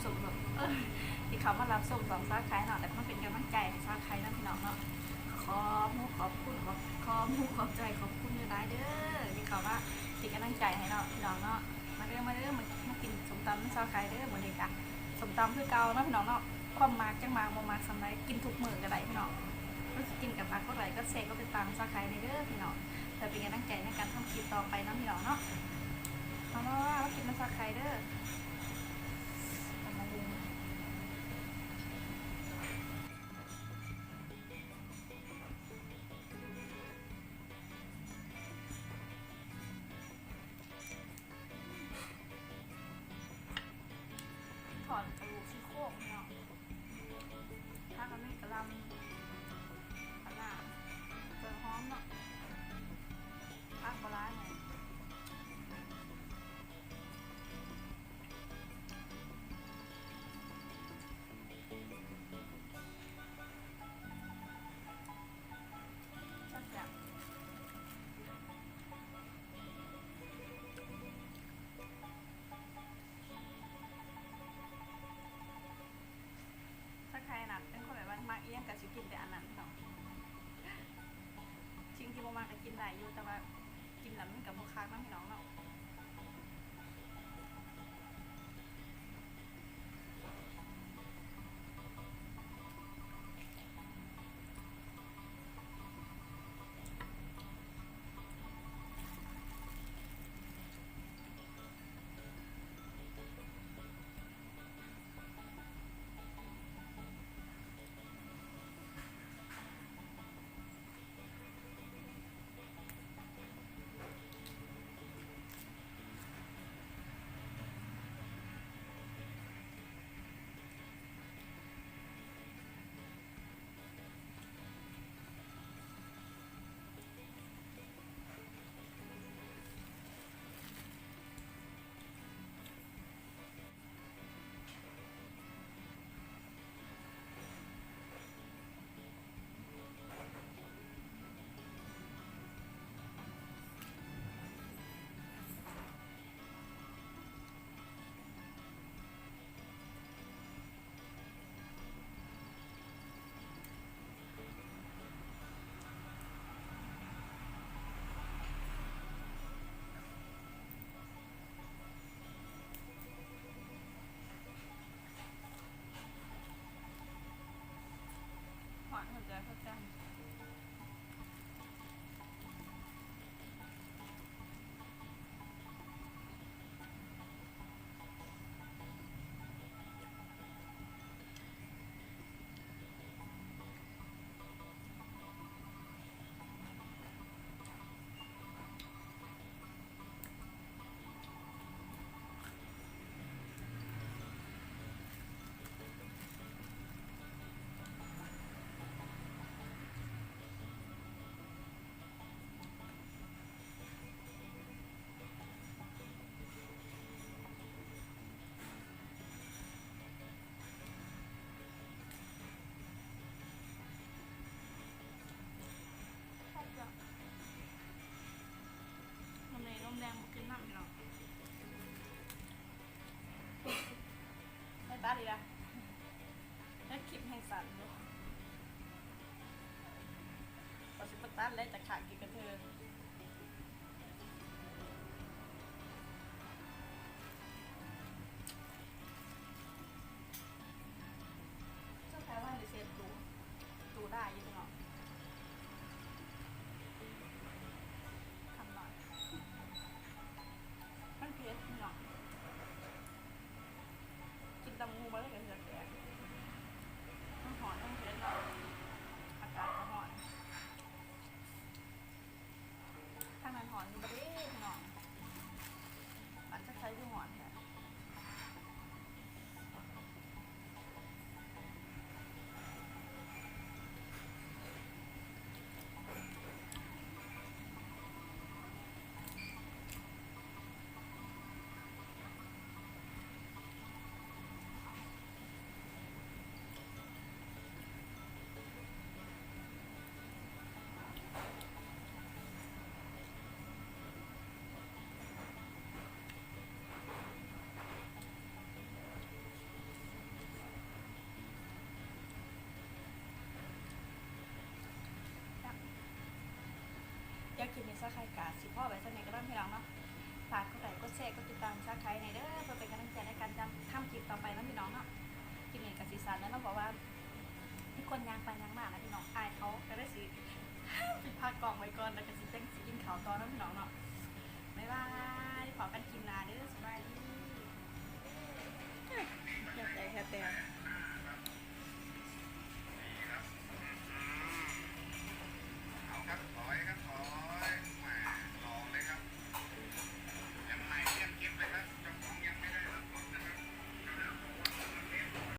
ຊົມ ເອີ ທີ່ເຂົ້າມາຮັບຊົມຊ່ອງສາວໄຂ່ເນາະ ແລະ ມາເປັນກຳລັງໃຈໃຫ້ສາວໄຂ່ນຳ ພີ່ນ້ອງເນາະ. ຂໍຂອບຄຸນ ຂອບ ຂໍຂອບໃຈ ຂອບຄຸນຫຼາຍໆເດີ ທີ່ເຂົ້າມາເປັນກຳລັງໃຈໃຫ້ເນາະ ພີ່ນ້ອງເນາະ. ມາເດີ ມາເດີ ມາ ມາກິນສົ້ມຕຳນຳສາວໄຂ່ເດີ. ມື້ນີ້ກະສົ້ມຕຳຄືເກົ່າເນາະ ພີ່ນ້ອງເນາະ. ຄວາມມັກ ຈັກມັກບໍ່ມັກສ່ຳໃດ ກິນທຸກມື້ກໍໄດ້ ພີ່ນ້ອງ. ເຮົາຊິກິນກັນ ຝາກກົດໄລ ກົດແຊ ກົດຕິດຕາມສາວໄຂ່ແດ່ເດີ ພີ່ນ້ອງ ເພື່ອເປັນກຳລັງໃຈໃນການທຳຄລິບຕໍ່ໄປນຳ ພີ່ນ້ອງເນາະ. ມາ ມາ ມາ ມາກິນນຳສາວໄຂ່ເດີ. ຕຳບັກຫຸ່ງ ທອດກະດູກຊີ້ໂຄງເນາະ. ຜັກກະມີກະຫຼ່ຳ ຄະນ້າ ຕົ້ນຫອມເນາະ. ຜັກບໍ່ຫຼາຍແມ່ນ ແຊບໆ. ສາວໄຂ່ນະ ເປັນຄົນແບບວ່າມັກອີ່ຫຍັງກໍຊິກິນແຕ່ອັນນັ້ນເນາະ. ສິ່ງທີ່ບໍ່ມັກກໍກິນໄດ້ຢູ່ ແຕ່ວ່າກິນແລ້ວມັນກໍບໍ່ຄັກນຳ ພີ່ນ້ອງເນາະ. ນ້ຳແດງບໍ່ກິນນ້ຳ ພີ່ນ້ອງ. ໄດ້ຕັດອີກລະ ເຮັດຄລິບແຮງສັ້ນຢູ່ ກໍຊິບໍ່ຕັດແຫຼະ ຈະຂາດກິນກະເທີ. ເຈົ້າຂາຍວ່າຊິເຮັດຕູ້ ຕູ້ໄດ້ຢູ່ເນາະ ຄຳນ້ອຍ ມັນເຜັດເນາະ. ກິນຕຳບັກຫຸ່ງບໍ່ໄດ້ກໍເຫື່ອແຕກ ທັງຮ້ອນທັງເຜັດເນາະ ອາກາດກໍຮ້ອນ. ທາງນັ້ນຮ້ອນຢູ່ບໍ່ເດພີ່ນ້ອງ ບ້ານຈັກໃສຄືຮ້ອນແທ້. ອ ດຽວຄລິບນີ້ສາວໄຂ່ກະຊິພໍໄວ້ສ່ຳນີ້ກ່ອນເນາະພີ່ນ້ອງເນາະ. ຝາກກົດໄລ ກົດແຊ ກົດຕິດຕາມສາວໄຂ່ແດ່ເດີ ເພື່ອເປັນກຳລັງໃຈໃນການທຳຄລິບຕໍ່ໄປເນາະພີ່ນ້ອງເນາະ. ຄລິບນີ້ກະຊິສັ້ນແລ້ວເນາະ ເພາະວ່າມີຄົນຍ່າງໄປຍ່າງມານະພີ່ນ້ອງ ອາຍເຂົາ ກະເລີຍຊິປິດພາກກ້ອງໄວ້ກ່ອນ ແລ້ວກະຊິຈັ່ງຊິກິນເຂົ້າຕໍ່ເນາະພີ່ນ້ອງເນາະ. ບາຍບາຍ ພໍ້ກັນຄລິບໜ້າເດີ.